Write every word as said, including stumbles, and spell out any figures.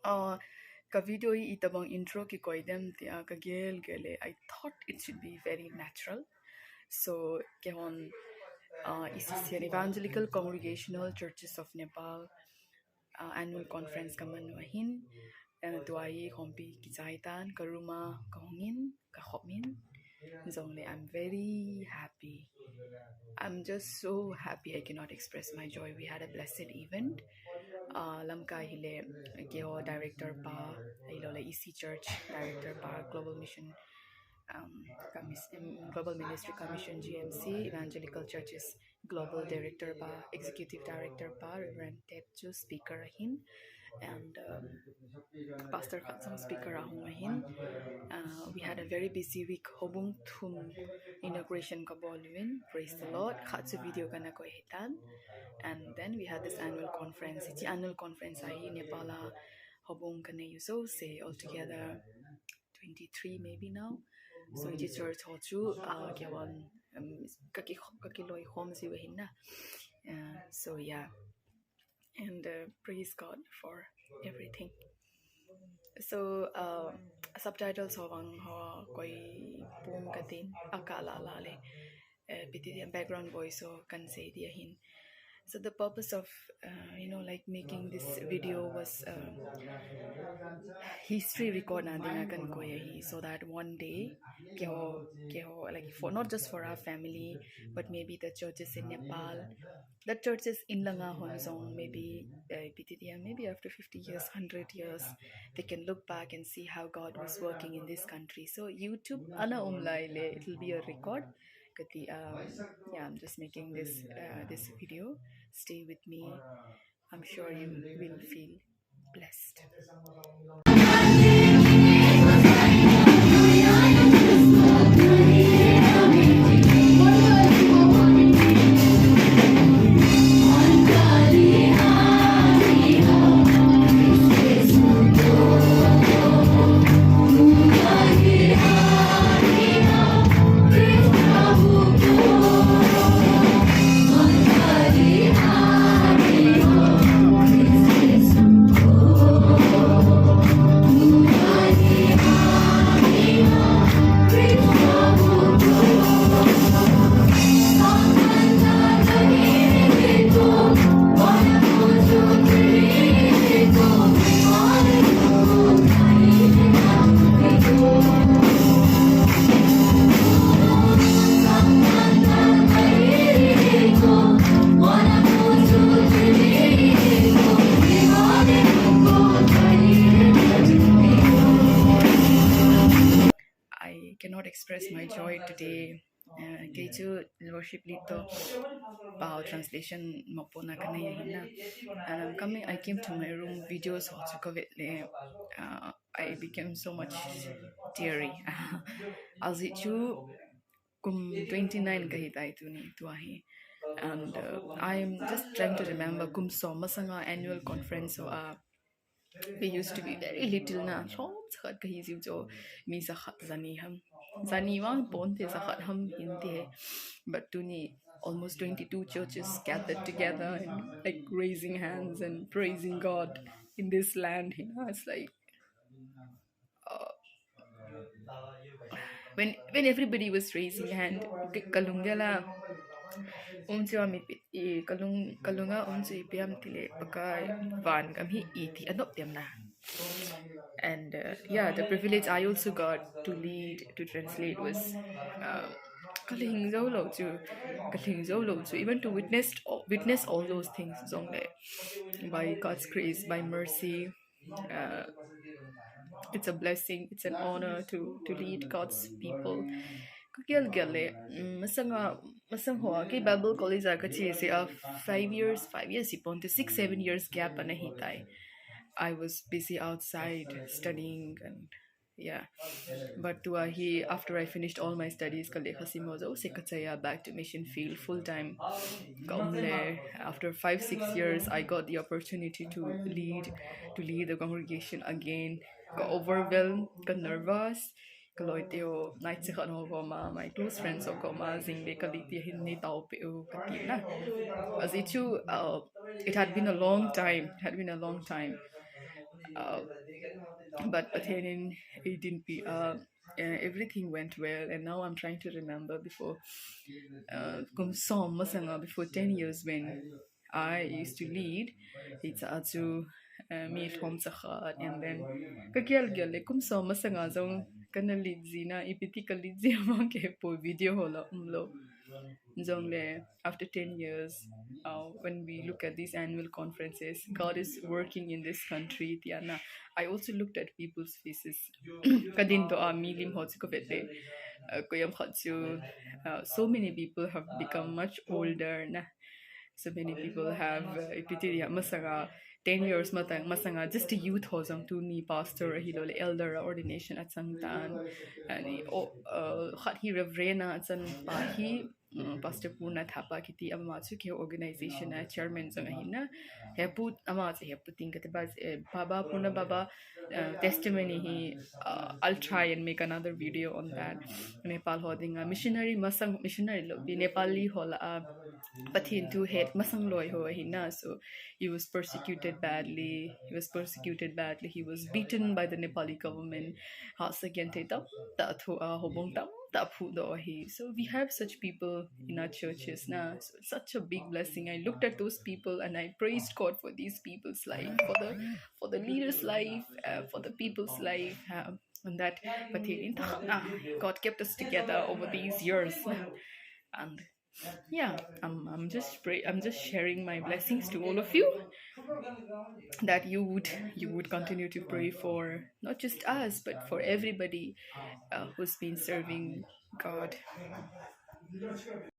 Uh, ka video hi itobang intro kikoi dem tia kagel gel e. I thought it should be very natural. So, keihon, uh, E C C N, Evangelical Congregational Churches of Nepal, uh, annual conference kaman u ahin, uh, tua hi khompi kichai tan, ka room a kahung in, kakhop in, jongle I'm very happy. I'm just so happy, I cannot express my joy. We had a blessed event. Uh, Lamka hile, keiho director pa, ahilou le E C Church director pa, Global Mission, um, Commis-, um, Global Ministry Commission, G M C, Evangelical Churches Global Director pa, Executive Director pa, Reverend Ted chu speaker ahin, and, um, pastor khat jong speaker ahung ahin. Uh, we had a very busy week. Houbung thum inauguration kabol uvin, praise the Lord. Khat chu video kana koi hitan. And then we had this annual conference. Hiche annual conference a hi Nepal a houbung kanei u jouse altogether twenty-three maybe now. So hiche church ho chu, uh, keihon, um, kaki, kakiloi khom jiu ahin na. Uh, so yeah. And, uh, praise God for everything. So, uh, subtitles ho vang ho koi pum katin, akala la le, uh, ipi ti dia background voice ho kan sei dia hin. So the purpose of, uh, you know, like, making this video was, uh, history record na dinga kan koi ahi, so that one day, keiho, keiho, like, for, not just for our family, but maybe the churches in Nepal, the churches in langa hon jong, maybe, uh, ipi ti dia, maybe after fifty years, hundred years, they can look back and see how God was working in this country. So YouTube ana um lai le, it will be a record. Kati, um, yeah, I'm just making this, uh, this video. Stay with me. I'm sure you will feel blessed. I cannot express my joy today. Uh, kei chu worship lead to pao translation mapona kanei ahin na. And I'm coming, I came to my room, videos ho chu kavet le, uh, I became so much teary. Ajeh chu kum twenty-nine kahi tai tuni, tua hi. And, uh, I'm just trying to remember kum som masanga annual conference ho a, we used to be very little na, lhom jakhat kahi jiu chu, mi jakhat jani ham. Jani vang ponte, jakhat ham hinte. But tuni, almost twenty-two churches gathered together and, like, raising hands and praising God in this land. You know, it's like, uh, when, when everybody was raising hand, ka, kalung gela, um chu ami, i, kalung, kalunga um chu ipi ham tile, Pakai van gam hi iti anop dem na. And, uh, yeah, the privilege I also got to lead, to translate was, uh, kalhing jou lou chu, kalhing jou lou chu, even to witness, witness all those things, jongle, by God's grace, by mercy, uh, it's a blessing, it's an honor to, to lead God's people. Kagel gel le, mm, masanga, masang hoa, kei Bible College a kache se a five years, five years hi ponte, six, seven years gap ana hitai. I was busy outside studying and, yeah. But tua hi, after I finished all my studies, kalekha sim ho jouse kachai a, back to mission field full time kaum le. After five, six years, I got the opportunity to lead, to lead the congregation again. Ka overwhelm, ka nervous, kaloi teu, nai chikhat ho koma, my close friends ho koma, jing le kali ti hin nei taopeh u kati na. Ajeh chu, uh, it had been a long time, it had been a long time. Uh, but Pathen in, it didn't be, uh, uh, everything went well, and now I'm trying to remember before, uh, kum som masanga, before ten years when I used to lead, it's achu, uh, mi thom chakhat, and then ka kial kial le kum som masanga jong kana lead jina, ipi ti ka lead ji mang ke po video ho la umlo. Jong le, after ten years, uh, when we look at these annual conferences, God is working in this country, tia na. I also looked at people's faces. Ka din to a mi lim ho chu ka vet le. Uh, koyam khat chu, uh, so many people have become much older na. So many people have, uh, ipi ti dia, masanga ten years matang, masanga just a youth ho jong tuni pastor ahilou le elder ordination achang tan. Ani, o, uh, khat hi reverend a achan pa hi, um, Pastor Purna Thapa kiti, ama chu keiho organization a chairman jong ahi na. Hepu, ama chu hepu ting kati ba, eh, Baba Purna Baba, uh, testimony hi, uh, I'll try and make another video on that. Nepal ho dinga missionary masang, missionary lou pi, Nepali ho lah a, uh, Pathen thu het masang loi ho ahi na. So he was persecuted badly. He was persecuted badly. He was beaten by the Nepali government. Hahsa genthei tamtah athoh a, houbung tamtah aphudoh ahi. So we have such people in our churches na. So it's such a big blessing. I looked at those people and I praised God for these people's life, for the, for the leaders' life, uh, for the people's life. Uh, and that, Pathen in, uh, God kept us together over these years. And yeah, I'm, I'm just pray, I'm just sharing my blessings to all of you, that you would, you would continue to pray for not just us, but for everybody, uh, who's been serving God.